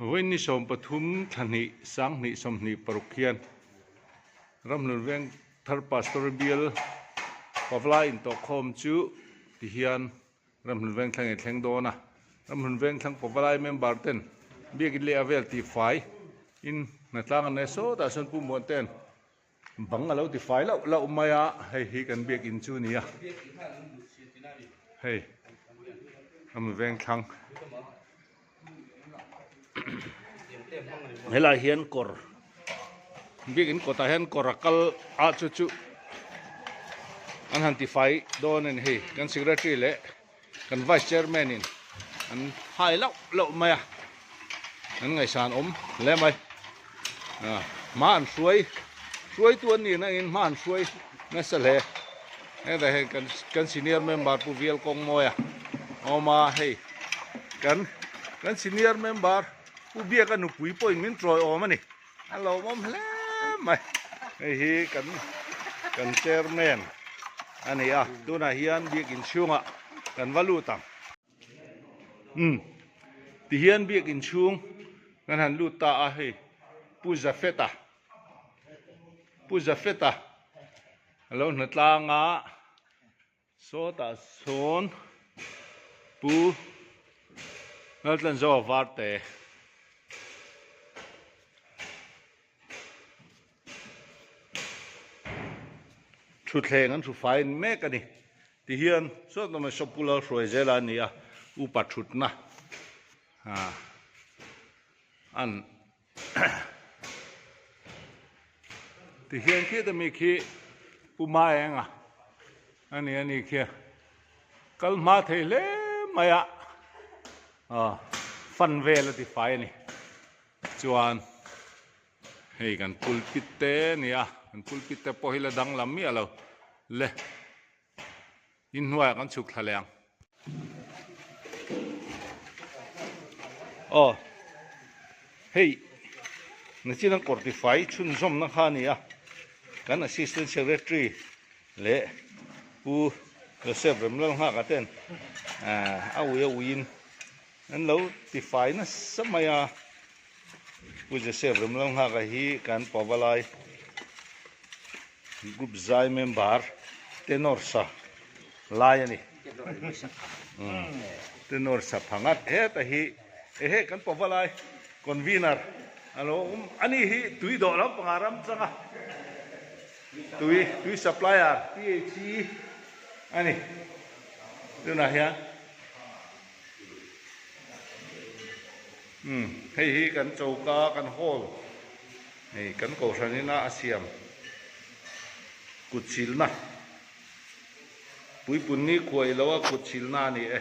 Vawiin ni 13 thla hnih 20 26 hian Ramhlun veng thar Pastor Bial Pavlai intawhkhawm chu ti hian Ramhlun veng thleng in thleng dawn a. Ramhlun veng thlang Pavlai member ten biakin leh a vel tihfai in hnatlang an nei sawtah sawn Pu Muan ten Bang a lo ti fai loh loh mai a, hei hi kan biakinn chu a ni a, hei a mi veng thlang helai hian kawr biakinn kawtah hian kawr a kal a chu chu an han ti fai dawn a ni hei kan secretary leh kan vice chairman in an hai loh loh mai a an ngaihsan awm hle mai ah hma an hruai hruai tu an nih nangin hma an hruai nasa hle hetah hian kan kan senior member pu vial kawng mawi a awm a hei kan kan senior member pu biaka nupui pawhin min tawi awm a ni a lawmawm hle mai hei hi kan kan chairman a ni a tunah hian biakin chhungah kan va lut ang umm tihian biakin chhung kan han lut ta a hei Pu Zafeta Pu Zafeta a lo hna tlang a. Sawtah sawn Pu Laltlanzoa Varte thutthleng an hrufai mek a ni. Tihian sawt lamah saw Pu Lalhruaizela a ni a, upa thutna an Tihian khita mi khi Pu Maenga a ni a ni khi kal hma thei hle mai a aw fan vel a ti fai a ni chuan hei kan pulpit te a ni a kan pulpit te pawh hi la danglam miah lo le. Inhnuaiah kan chhuk thla leh ang. Aw hei nachin an kawr tifai chhunzawmna kha a ni a, kan assistant secretary leh Pu Joseph Remlalnghaka ten a ui a uiin an lo tifai nasa mai a, Pu Joseph Remlalnghaka hi kan pavalai Group zai member tenor sa lai a ni. Tenor sa phangat heta hi ehe kan pava lai convener a lo awm a ni hi tui dawh lampangah ram changa tui tui supplier PHE a ni tunah hian umm hei hi kan choka kan hall. Hei kan kohhran ina a siam kut chilna puipun ni khuai lo a kut chilna a ni e.